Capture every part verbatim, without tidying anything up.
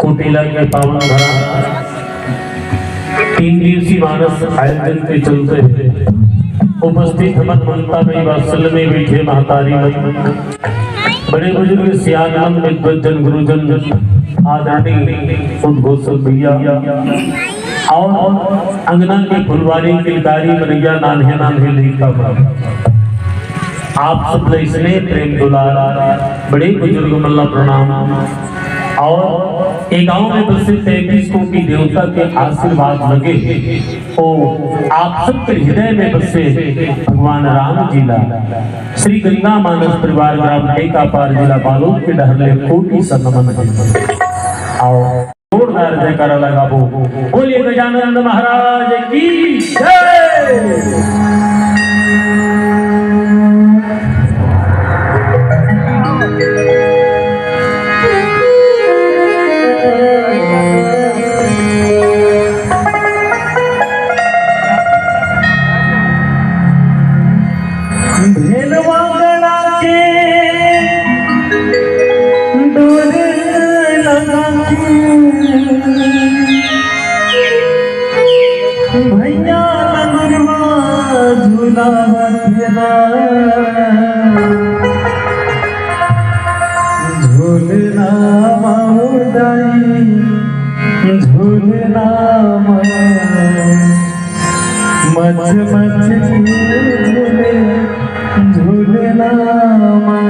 मेला के पावन धरा तीन दिवसीय मानस आयोजन के चलते उपस्थित हमर ममता मई वात्सल्य में बैठे महतारी मन, बड़े बुजुर्ग सियान मन, विद्वत जन, गुरुजन, आदरणीय उद्घोषक भैया और अंगना के फुलवारी किलकारी मनैया नान्हे नान्हे लइका मन, आप सब ला स्नेह प्रेम दुलार, बड़े बुजुर्ग मन ला प्रणाम। और ए गांव में बसे तैंतीस कोटि देवता के आशीर्वाद लगे, तो आप सबके हृदय में बसे भगवान राम जी ला, श्री गंगा मानस परिवार, ग्राम टेकापार, जिला बालोद के डहर ले कोटि सा नमन हे। और जोरदार जयकारा लगाबो। बोलिए गजानंद महाराज की जय। भेलवा गणा के डोर लगा के भैया नगरवा झुलावत ला। झुलना माऊ दाई, झुलना माऊ। मच मच के झूले, झूलना माँ।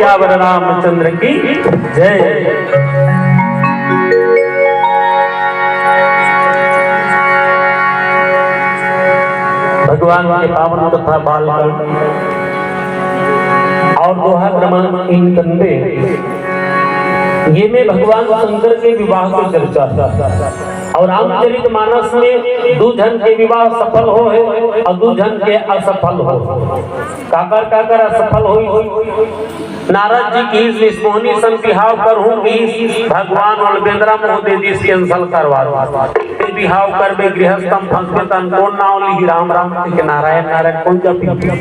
रावण रामचंद्र की जय। भगवान के पावन कथा बालकांड और दोहा क्रमांक तीन कंदे, ये में भगवान शंकर के विवाह की चर्चा है। और रामचरित मानस में दू झन के विवाह सफल हो है और दू झन के असफल हो। काकर काकर असफल होई? नारद जी कहिस, रिसमोहनी सन बिहाव करहूं कहिस, भगवान ओला बेंदरा मुंह दे दिस, cancel करवा दिस। ते बिहाव करबे, गृहस्थ म फंसबे, तन कोन नाव लिही? राम राम के नारायण नारायण कोन जपही?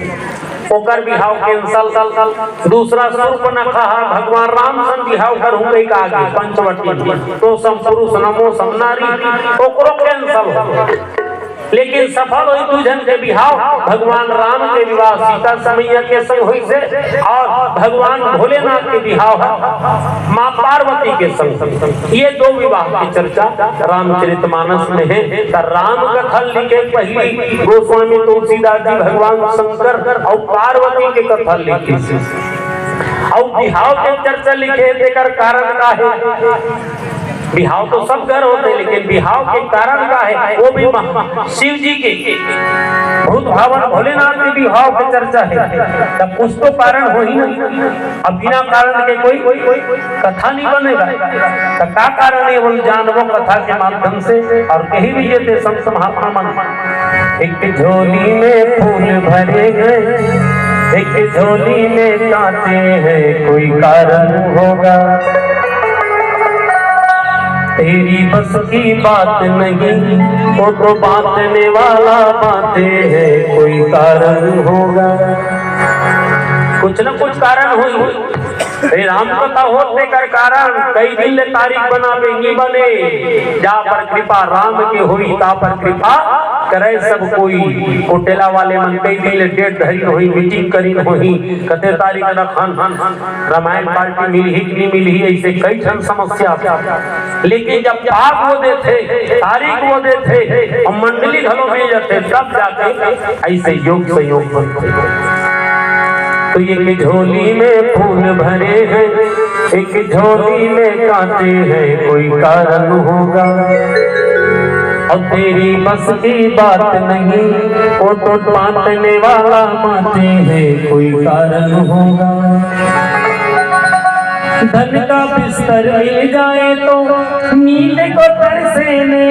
ओकर बिहाव cancel। दूसरा सूर्पनखा ह भगवान राम सन बिहाव करहूं कहिके आगे पंचवटी म, तो सम पुरुष नमो सम नारी, ओकरो cancel हो। लेकिन सफल होई दू झन के बिहाव। भगवान राम के विवाह सीता मैया के संग होइसे और भगवान भोलेनाथ के बिहाव ह माँ पार्वती के संग। ये दो विवाह की चर्चा रामचरितमानस में है। त राम कथा लिखे पहली गोस्वामी तुलसीदास जी भगवान शंकर और पार्वती के कथा लिखे, और बिहाव के चर्चा लिखे, तेकर कारण का है? बिहाव तो सब घर होथे, लेकिन बिहाव के कारण का है, वो भी महा-, शिव जी के भूत भावन भोलेनाथ के बिहाव के चर्चा है, तब कुछ तो कारण होही ना। अब बिना कारण के कोई, कोई कथा नहीं बनेगा। तो का कारण है, वो जानबो कथा के माध्यम से। और कही भी ये थे संत महात्मा मन, एक झोली में फूल भरे हैं, एक झोली में कांटे हैं, कोई कारण होगा। तेरी बस की बात नहीं, वो तो बांटने वाला बांटे है, कोई कारण होगा। कुछ न कुछ कारण होई। अरे राम कथा होत तेकर कारण कई दिन ले तारीख बनाबे, नी बने। जा पर कृपा राम के होई, ता पर कृपा करे सब कोई। कोटेला वाले मन कई दिन ले date धरिन होही, meeting करिन होही, कते तारीख रखन, रामायण party मिलही कि नहीं मिलही, ऐसे कई ठन समस्या। लेकिन जब पाग वो देथे, तारीख वो देथे, और मंडली घलो मिल जाथे, तब जाके ऐसे योग संयोग बनथे। तो एक झोली में फूल भरे हैं, एक झोली में कांटे हैं, कोई कारण होगा। और तेरी बस की बात नहीं, वो तो बांटने वाला बांटे है, कोई कारण होगा। धन का बिस्तर मिल जाए तो नींद को तरसे ने।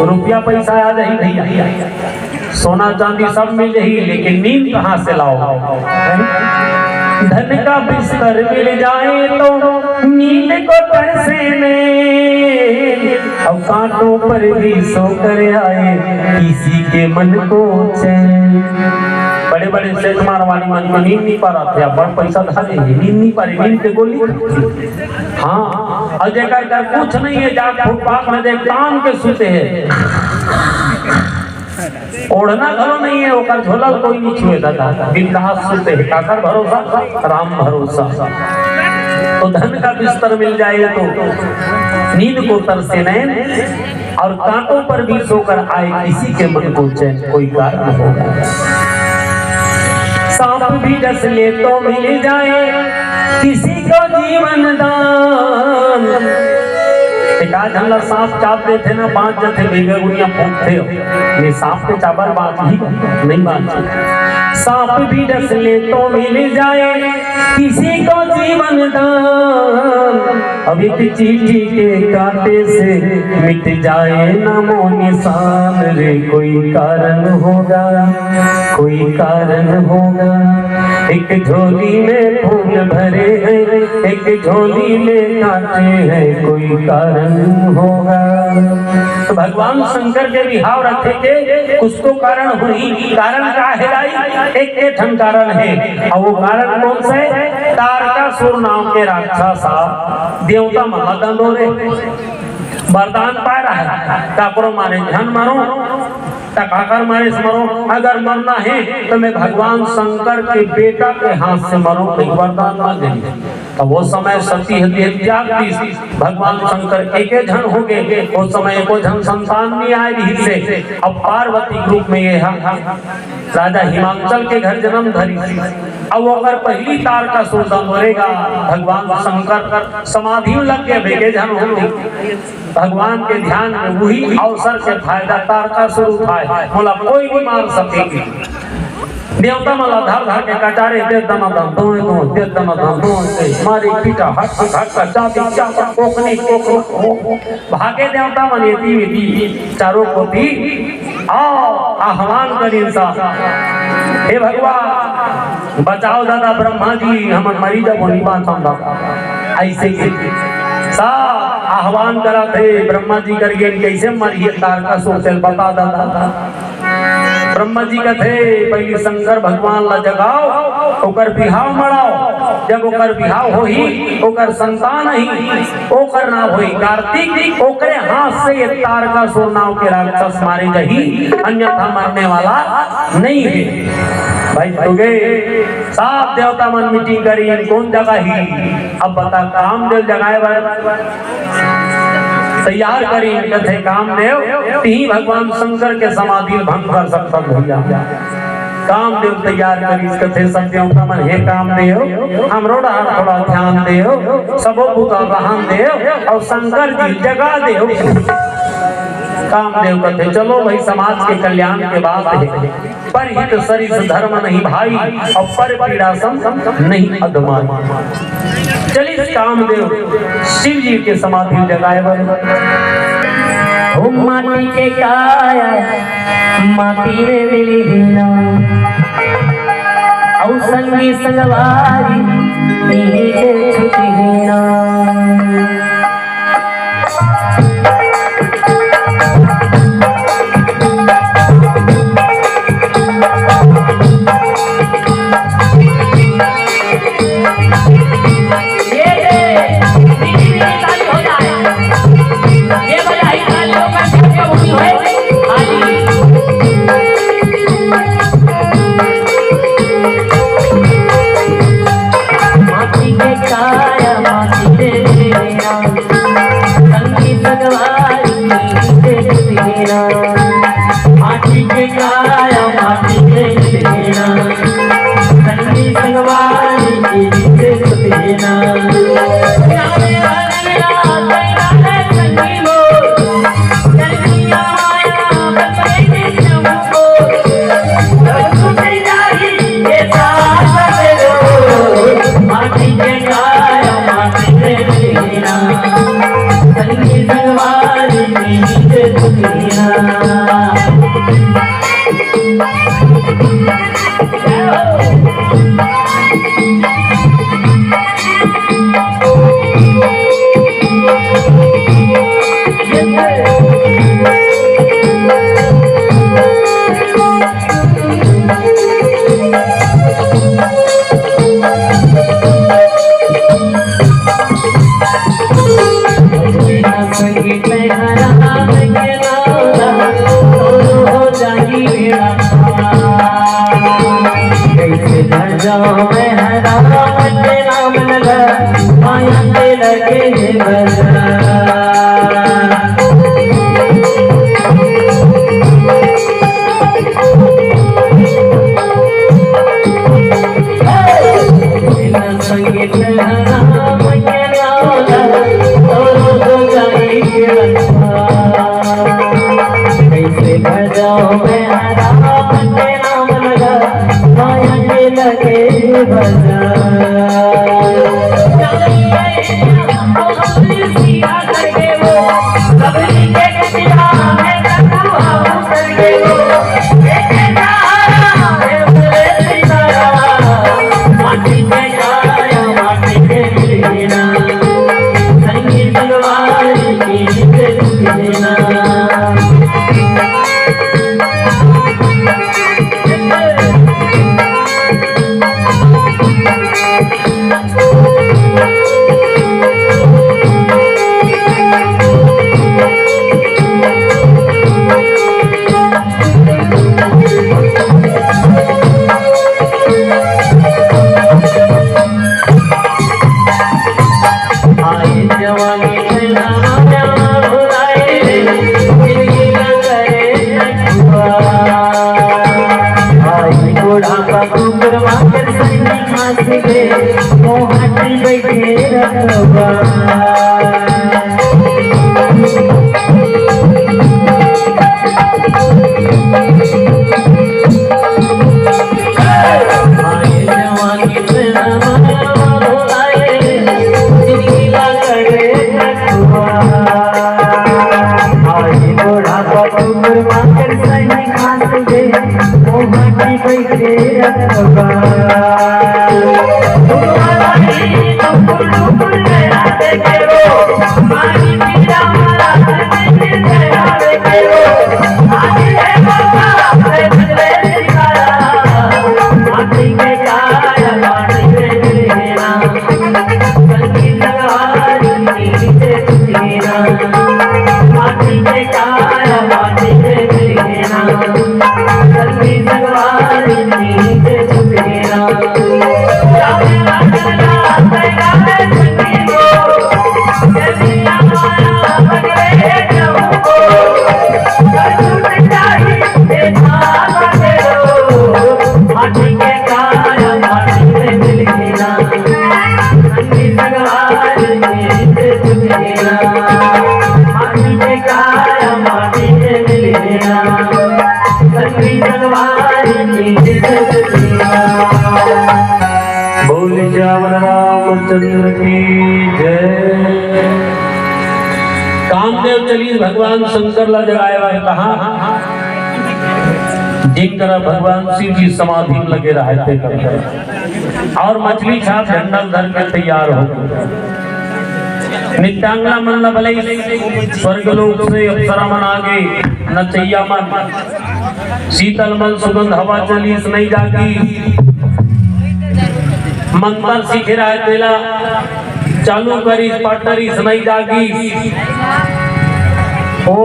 रुपया पैसा आ जाही भैया, सोना चांदी सब मिल जाही, लेकिन नींद कहाँ से लाओ? धन का बिस्तर मिल जाए तो नींद को तरसे ने, अब कांटों पर भी सोकर आए, किसी के मन को चैन। बड़े बड़े सेठ मारवाड़ी मन को नींद नहीं पा रहा थे, बड़ पैसा धरे हैं, नींद नहीं पा रहे, नींद के गोली। हाँ, और जेकर घर कुछ नहीं है, जा फुटपाथ में देख तान के सूते हैं। ओढ़ना घलो नहीं है, ओकर झोला कोई नहीं छुए दादा, बिंदास सूते है। काकर भरोसा? राम भरोसा। तो धन का बिस्तर मिल जाए तो नींद को तरसे नैन, और कांटों पर भी सोकर आए, किसी के मन को चैन, कोई कारण होगा। सांप भी डस ले तो मिल जाए किसी को जीवन दान। एक आध झन ला सांप चाब देथे ना, बांच जथे, बेगा गुड़िया फूंकथे हो। ये सांप के चाबर बांच ही नहीं बांच। सांप भी डस ले तो मिल जाए किसी को जीवन दान। अब एक चींटी के कांटे से मिट जाए नामो निशान रे, कोई कारण होगा, कोई कारण होगा। एक झोली में फूल भरे हैं, एक झोली में कांटे हैं, कोई कारण होगा। तो भगवान शंकर के बिहाव रखे के कुछ तो कारण होही। कारण का है भाई? एक, एक ठन कारण है। और वो कारण कौन सा है? तारकासुर नाम के राक्षस आ देवता मन ला दंडोरे, वरदान पाए रहा है, काकरो मारे झन मरो, त काकर मारे से मरो, अगर मरना है तो मैं भगवान शंकर के बेटा के हाथ से मरो, एक वरदान मांगे। तो वो समय सती हती त्याग दी, भगवान शंकर एके झन हो गए, वो समय एको झन संतान नहीं आए रही से। अब पार्वती के रूप में ये है, राजा हिमांचल के घर जन्म धरी। अब ओकर पहिली तारकासुर दमोरे गा, भगवान शंकर समाधि में लग गए, बेगे झन हो। भगवान के ध्यान में उही अवसर के फायदा तारकासुर उठाए, मोला कोई नहीं मार सकेगी। देवता मन ला धर धर के कचारे, दे दना दन, दोए दोए, दे दना दन, दोए दोए, मारे पीटा, हट हट हट, चाबी चाबी, कोकनी कोकनी, भागे देवता मन एती वेती चारों कोती, आओ आह्वान करिन सा, हे भगवान बचाओ दादा, ब्रह्मा जी हमन मरी जबो, नहीं बांचन दादा। ऐसे के सा आह्वान करत हे, ब्रह्मा जी कर गेन, कैसे मरिए तारकासुर, चल बता दादा। ब्रह्मा जी कथे, "पहिली शंकर भगवान ला जगाओ, ओकर बिहाव मड़ाओ। जब ओकर बिहाव होही, ओकर संतान ही, ओकर नाम होही कार्तिक, ओकरे हाथ से ये तारकासुर नाम के राक्षस मारे जाही, अन्यथा मरने वाला नहीं है।" भाई तो गए, सब देवता मन मीटिंग करी, कौन जगह ही? अब बता, कामदेव जगाए बर तैयार करी, कथे कामदेव, तिही भगवान शंकर के समाधि भंग कर सकत भैया। कामदेव तैयार करी, कथे सब देवता मन, हे कामदेव, हमरो डहर थोड़ा ध्यान देव, सबो बुता रहन देव और शंकर जी जगा देव। कामदेव कथे, चलो भाई, समाज के कल्याण के बात है। परहित सरिस धर्म नहीं भाई, और पर पीड़ा सम नहीं अधमाई। चलिस कामदेव शिव जी के समाधि जगाए बर। हो माटी के काया माटी में मिली ना, और संगी संगवारी नीचे छुटी ना। बोल सियावर रामचंद्र की जय। कामदेव चलीस भगवान शंकर ला जगाए बर कहा, जिन करा भगवान शिव जी समाधि में लगे रहे थे कर। और मछली छाप झंडा धर के तैयार हो। नृत्यांगना मन ला बलई, स्वर्ग लोक से अप्सरा मन आगे, नचैया मन, शीतल मन सुगंध हवा चलीस नई जागी, मंत्र सीखे रहे तेला चालू करीस, पटरीस नई जागी, ओ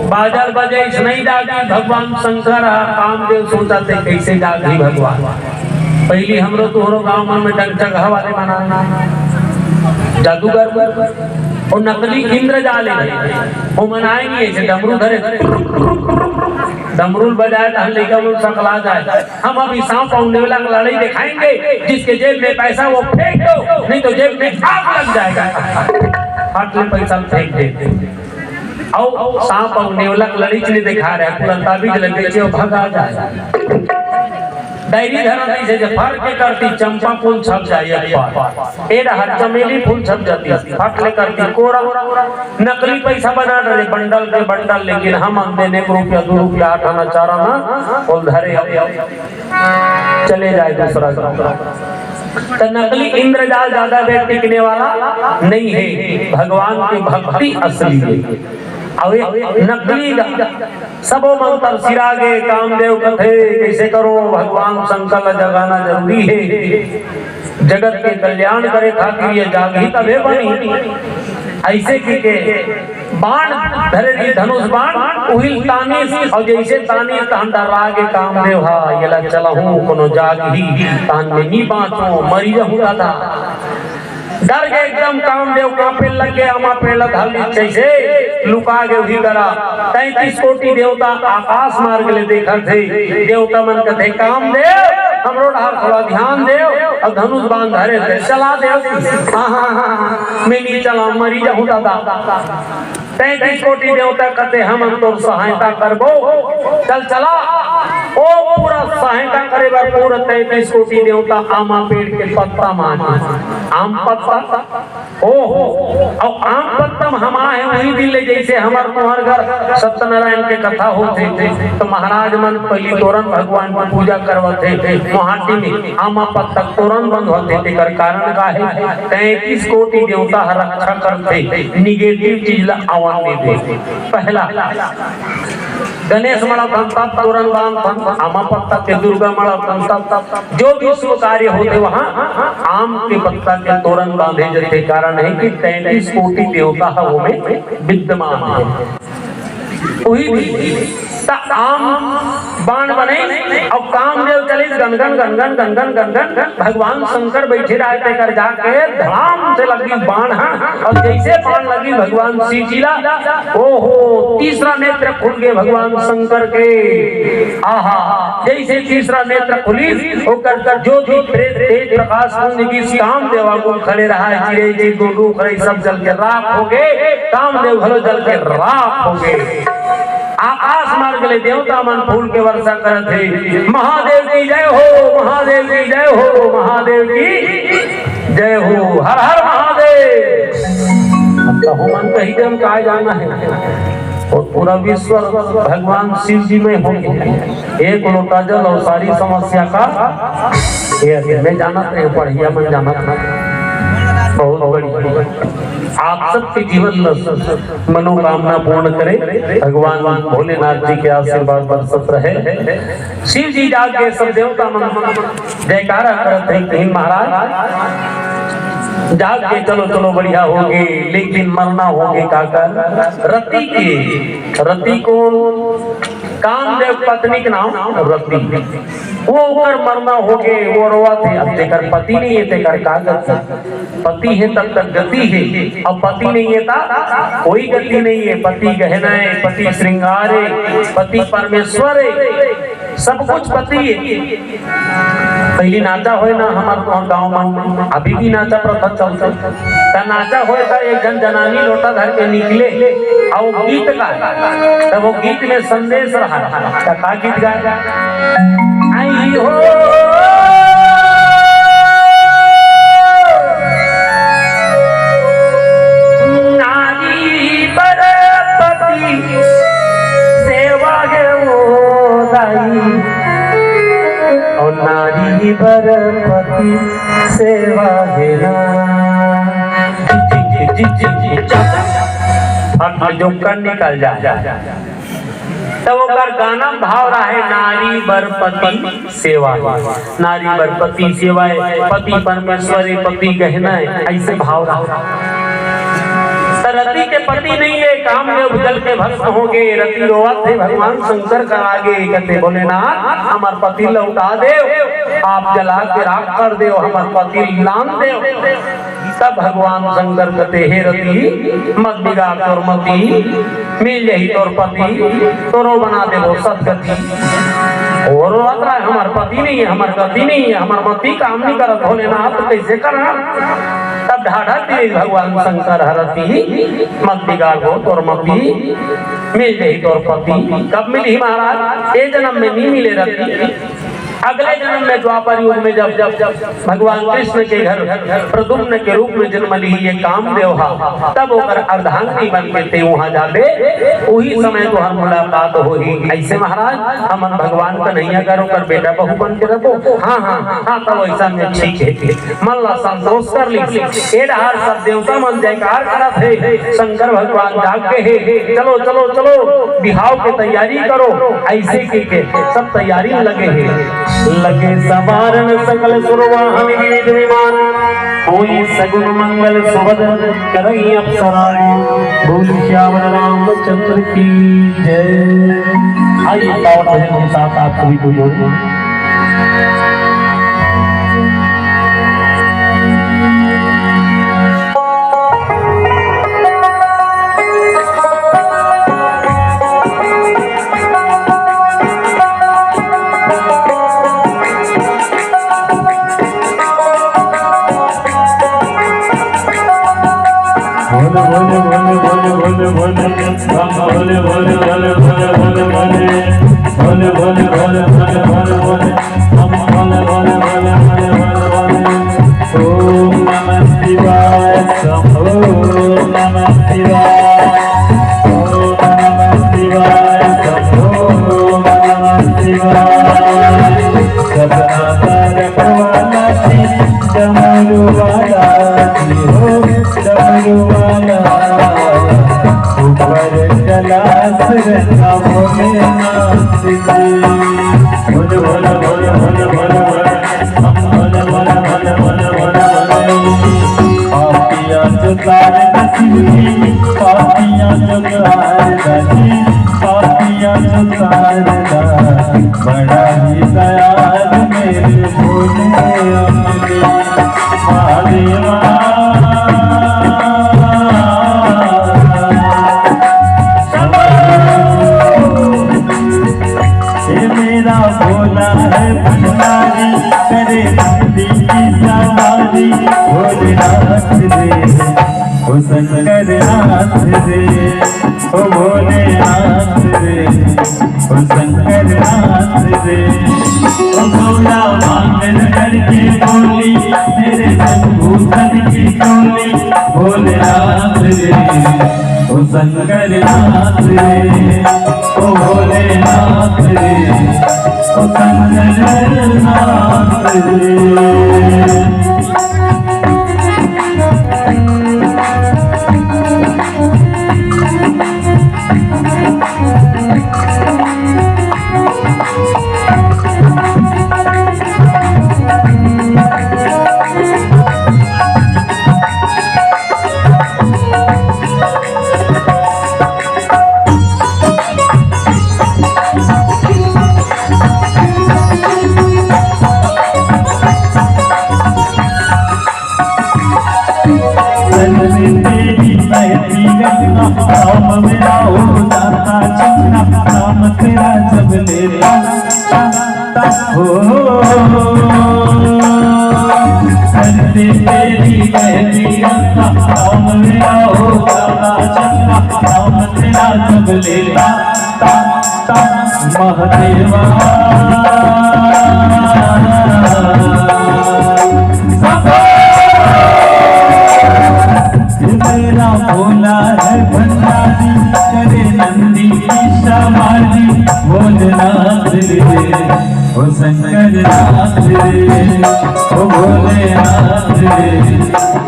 बाजल बजईस नई जागी। भगवान शंकर ह कामदेव सोचत हे, कैसे जागी भगवान? पहली हमरो तोहरो गांव मन में डंग जगह वाले मना जादूगर और नकली इंद्रजाल हे, वो मनाए नहीं, ऐसे डमरू धरे, डमरू बजाए तो हम लइका मन सकला जाए। हम अभी सांप और नेवला की लड़ाई दिखाएंगे, जिसके जेब में पैसा वो फेंक दो, नहीं तो जेब में आग लग जाएगा। हाथ में पैसा फेंक दे। और सांप और नेवला की लड़ाई चली दिखा रहे, पूरा ताबीज लग गई, वो भगा जाए। डायरी धरा तइसे जे फर के करती चंपा फूल छप जाए एक बार। ए डहर चमेली फूल छप जाती, फट ले करती कोरा। नकली पैसा बना डरे बंडल के बंडल, लेकिन हम हम देने एक रुपया, दो रुपया, आठ आना, चार आना, बोल धरे हम चले जाए दूसरा गाँव। तो नकली इंद्रजाल ज्यादा देर टिकने वाला नहीं है, भगवान की भक्ति असली है। अब ये नकली गा-, सबो मंत्र सिरा गे, कामदेव कथे, कैसे करो, भगवान शंकर ला जगाना जरूरी है। जगत के कल्याण करे खातिर ये जागही तभे बनी। ऐसे की के बाण धरे रही, धनुष बाण, उहिल तानिस, और जैसे तानिस तहन डर्रा गे कामदेव हा, येला चलहूँ कोनो जागही, तहन में नी बाँचो, मरी जहूँ दादा। डर के एकदम कामदेव कांपे लग गे, आमा पेड़ ला धर ली जैसे लुका गे उही करा। तैंतीस कोटि देवता आकाश मार्ग ले देखत हे। देवता मन कथे, "कामदेव, हमरो डहर थोड़ा ध्यान देव, और धनुष बाण धरे थे, चला देव।" "हाँ, हाँ, हाँ, हाँ, मैं नहीं चला, मरी जाहूँ दादा।" तैंतीस कोटि देवता कथे, "हम तोर सहायता करबो, चल चला।" ओ पूरा सहायता करे बर पूरा तैंतीस कोटि देवता आमा पेड़ के पत्ता मांगे, आम पत्ता। ओहो, अउ आम पत्ता म हम आहे उही दिन ले, जइसे हमर तुंहर घर सत्यनारायण के कथा होथे, त महाराज मन पहिली तोरन भगवान के पूजा करवत हे, मोहाटी में आमा पत्ता के तोरन बंधवत हे। तेकर कारण का हे? तैंतीस कोटि देवता ह रक्षा करथे, negative चीज ला आवन नइ दे। पहला गणेश मड़ाथन तब तोरन बांधथन, आमा पत्ता के, दुर्गा मड़ाथन तब, तब जो भी शुभ कार्य होथे, वहां आम के पत्ता के तोरन बांधे जथे। कारण हे कि तैंतीस कोटि देवता ह ओमे विद्यमान हे। उही दिन त आम बाण बने अउ कामदेव चलिस गनगन, गनगन, गनगन, गनगन। भगवान शंकर बइठे रहय, तेकर जाके धड़ाम से लगिस बाण ह, अउ जइसे बाण लगिस भगवान शिव जी ला, ओहो, तीसरा नेत्र खुल गे भगवान शंकर के। आहा, जइसे तीसरा नेत्र खुलिस, ओकर ज्योति प्रे-, तेज प्रकाश पुंज गिस। कामदेव आगू खड़े रहय, चिरई चिरगुन रूख रई सब जल के राख हो गे, कामदेव घलो जल के राख हो गे। आकाश मार्ग ले देवता मन फूल के वर्षा करत हे। महादेव की जय हो, महादेव की जय हो, महादेव की जय हो, हर हर महादेव। अब तो हमन कही जन काय जाना हे, अउ पूरा विश्व भगवान शिव जी में हो गे। एक लोटा जल अउ सारी समस्या का ये, मैं जानत नहीं, पढ़िया मन जानत नहीं। बहुत बड़ी, बड़ी। आप सबके जीवन में मनोकामना पूर्ण करे भगवान भोलेनाथ जी के आशीर्वाद बरसत रहे। शिव जी जाग के सब देवता मन जयकारा करत हे कि महाराज जाग के चलो, चलो, बढ़िया हो गे, लेकिन मरना हो गे काकर? रति के। रति कोन? कामदेव पत्नी के नाम रति। वो ओकर मरना हो गे, वो रोवत हे। अब तेकर पति नहीं हे, तेकर का गति? पति हे तब तक गति हे, अब पति नहीं हे ता कोई गति नहीं हे। पति गहना हे, पति श्रृंगार हे, पति परमेश्वर हे, सब कुछ पति हे। पहिली नाचा होय ना हमर गांव मन, अभी भी नाचा प्रथा चलथे। त नाचा होय त एक झन जनानी लोटा धर के निकले, अउ गीत गाय, त वो गीत में संदेश रहा। त का गीत गाय? आई हो नारी बर पति सेवा हे ओ दाई, अउ नारी बर पति सेवा हे ना। फट जो कन निकल जाय। त ओकर गाना भाव रहे, नारी बर पति सेवा हे। नारी बर पति सेवा हे, पति परमेश्वर हे, पति गहना हे, अइसे भाव रहा। त रति के पति नहीं हे, कामदेव जल के भस्म हो गे, रति रोवत हे भगवान शंकर करा गे, कथे, "भोलेनाथ, हमर पति लौटा देव, आप जला के राख कर देव, हमर पति लान देव।" तब भगवान शंकर कथे, "हे रति, मत बिगाड़ तोर मति, मिल जाही तोर पति, तोरो बना देबो सदगति।" वो रोवत रहे, "हमर पति नहीं हे, हमर गति नहीं हे, हमर मति काम नहीं करत, भोलेनाथ कइसे करन?" तब ढाढ़ा दिए भगवान शंकर, "हे रति, मत बिगाड़बो तोर मति, मिल जाही तोर पति।" कब मिलही महाराज? ए जन्म में नहीं मिले रति। अगले जन्म में द्वापर युग में जब, जब, जब भगवान कृष्ण के घर प्रद्युम्न के रूप में जन्म लिही ये कामदेव हा, तब ओकर अर्धांगिनी बन के ते उहाँ जाबे, उही समय तोहर मुलाकात होही। अइसे महाराज, हमन भगवान कन्हैया कर ओकर बेटा बहू बन के रहिबो। हाँ, हाँ, हाँ, तब अइसन में ठीक हे। मन ला संतोष कर ली। ए डहार सब देवता मन जयकार करत हे, शंकर भगवान जाग गे हे। चलो, चलो, चलो, बिहाव के तैयारी करो। अइसे कहिके सब तैयारी में लगे हे। लगे संवारन सकल सुरवाहन वीर विमान, होई सगुन मंगल सुभद करई अप्सरा। बोल सियावर रामचंद्र की जय। आइए, पावन भजन के साथ आप सभी को जोड़िए। भोले, भोले, भोले, भोले, भोले, भोले, भोले। हम भोले, भोले, भोले, भोले, भोले, भोले। हम भोले, भोले, भोले, भोले, भोले, भोले। ओम नमः शिवाय, शंभो नमः शिवाय। ओम नमः शिवाय, शंभो नमः शिवाय। सपना तारक वाला जी, डमरू वाला जी हो, डमरू वाला। ऊपर कैलाश रहना भोलेनाथ जी। भोले, भोले, भोले, भोले, भोले, भोले। हम भोले, भोले, भोले, भोले, भोले, भोले। पापियाँ जो तारे नसीबी, पापियाँ जो तारे नसीबी, पापियाँ जो तारे ओ शंकर नाथ रे, ओ भोलेनाथ रे, ओ शंकर नाथ रे। सर में तेरी बहती गंगा, नाम मेरा हो जाता चंगा, नाम तेरा जब लेता, हो। सर में तेरी बहती गंगा, नाम मेरा हो जाता चंगा, नाम तेरा जब लेता, महादेवा। मेरा भोला है भंडारी, करे नंदी की सवारी, भोलेनाथ रे, ओ शंकर नाथ रे, ओ भोलेनाथ रे,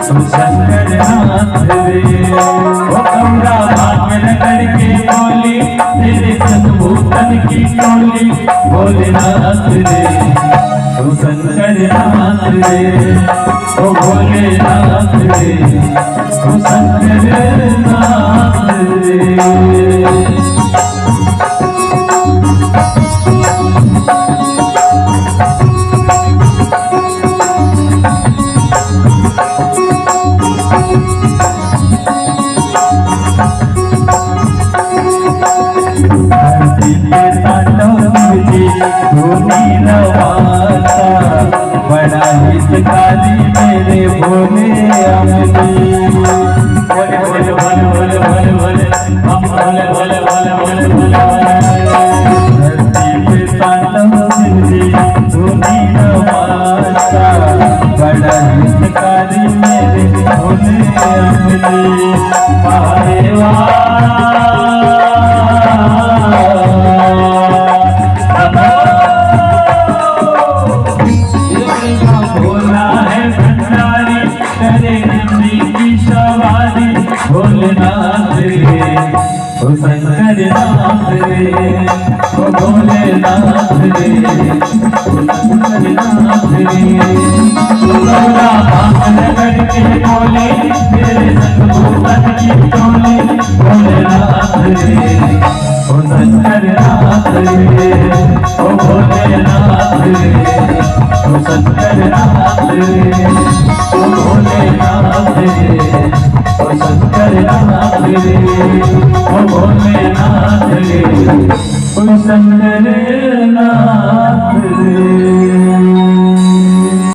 ओ शंकर नाथ रे। ओ गौरा भाग में रगड़ के बोली, तेरे संग भूतन की टोली, भोलेनाथ रे, ओ शंकर नाथ रे, ओ भोलेनाथ रे, ओ शंकर नाथ रे। धरती पे तांडव जी, धूनी रवाता, बड़ा हितकारी मेरे भोले अमली। भोले, भोले, भोले, भोले, भोले, भोले, हम भोले, भोले, भोले, भोले, भोले, भोले। धरती पे तांडव जी, धूनी रवाता, बड़ा हितकारी मेरे भोले अमली। महादेवा। भोला है भंडारी, करे नंदी की सवारी, भोलेनाथ रे, ओ शंकर नाथ रे, ओ भोलेनाथ रे, ओ शंकर नाथ रे। भोला बाप नगर के भोले, तेरे संग भूतन की टोली, भोलेनाथ रे, ओ शंकर नाथ रे, ओ भोलेनाथ रे, ओ शंकर नाथ रे, ओ भोलेनाथ रे, ओ शंकर नाथ रे, ओ भोलेनाथ रे, ओ शंकर नाथ रे।